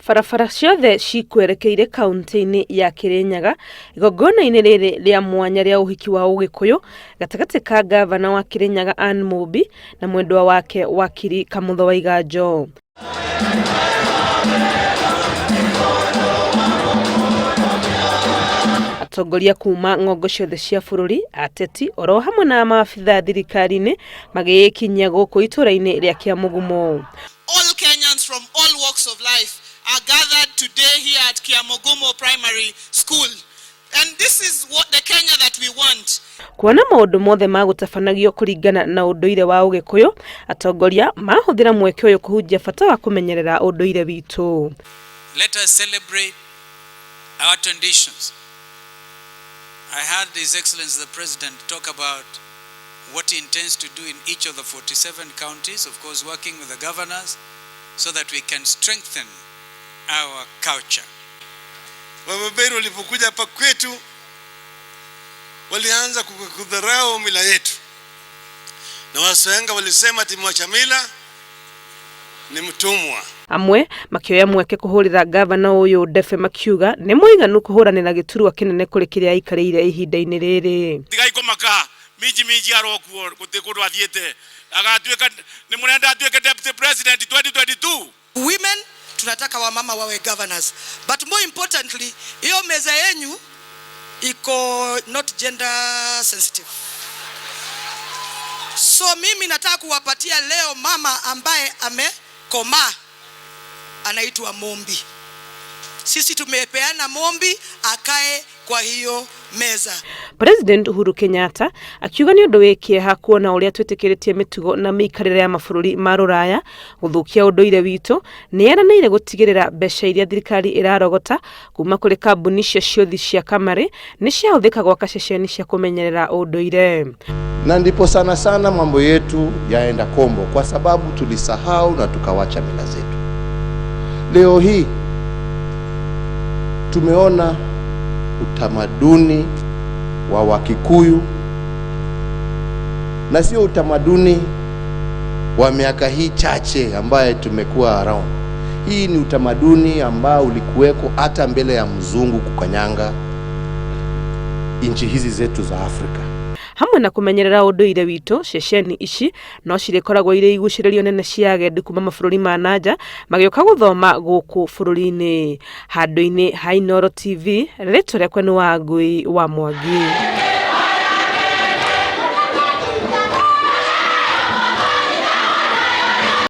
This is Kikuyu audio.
Barabara ciothe cikwerekeire kauntĩ-inĩ ya Kirinyaga igongona-inĩ rĩrĩ rĩa mwanya rĩa ũhiki wa ũgĩkũyũ gatagatĩ ka ngavana wa Kirinyaga Ann Mumbi na mwendwa wake wakiri Kamutho Waiganjo. Atongoria kuma ng'ongo ciothe cia bũrũri, ateti oro hamwe na maabitha thirikari-inĩ magĩĩkinyia gũkũ itũra-inĩ rĩa Kĩamũgumo. All Kenyans from all walks of life are gathered today here at Kiamugumo Primary School. And this is what the Kenya that we want. Kuona maũndũ mothe magũtabanagio kũringana na ũndũire wa ũgĩkũyũ, atongoria mahũthĩra mweke ũyũ kũhunjia bata wa kũmenyerera ũndũire witũ. Let us celebrate our traditions. I heard His Excellency the President talk about what he intends to do in each of the 47 counties, of course working with the governors, so that we can strengthen our culture. Wabeberu walipokuja hapa kwetu walianza kudharau mila yetu, na Wasenga walisema ati mwacha mila ni mtumwa. Amwe makĩoya mweke kũhũrĩra ngavana ũyũ ndebe makiuga nĩ mũiganu kũhũranĩra gĩturwa kĩnene kũrĩ kĩrĩa aikarĩire ihinda-inĩ rĩrĩ. Tigai kũmaka minji minji arokuo gũtirĩ kũndũ athiĩte agatuĩka nĩ mũrenda atuĩke deputy president 2022. Women tunataka wamama wawe governors, but more importantly, hiyo meza yenyu iko not gender sensitive. So mimi nataka kuwapatia leo mama ambaye amekomaa, anaitwa Mombi. Sisi tumepeana Mombi akae kwa hiyo meza. President Uhuru Kenyatta akiuga nĩ ũndũ wĩ kĩeha kuona ũrĩa twĩtĩkĩrĩtie mĩtugo na mĩikarĩre ya mabũrũri ma rũraya gũthũkia ũndũire witũ. Nĩ eranĩire gũtigĩrĩra mbeca iria thirikari ĩrarogota kuma kũrĩ kambuni cia ciũthi cia kamarĩ nĩ ciahũthĩka gwaka ceceni cia kũmenyerera ũndũire. Na ndipo sana sana mambo yetu yaenda kombo, kwa sababu tulisahau na tukawacha mila zetu. Leo hii tumeona utamaduni wa Wakikuyu na sio utamaduni wa miaka hii chache ambaye tumekuwa around. Hii ni utamaduni ambao ulikuweko hata mbele ya mzungu kukanyanga nchi hizi zetu za Afrika. Hamwe na kũmenyerera ũndũire witũ, ceceni ici no cirĩkoragwo irĩ igucĩrĩrio nene cia agendi kuma mabũrũri ma nanja magĩũka gũthoma gũkũ bũrũri-inĩ. Handũ-inĩ ha Inooro TV, rĩtwa rĩakwa nĩ Wangui wa Mwangi.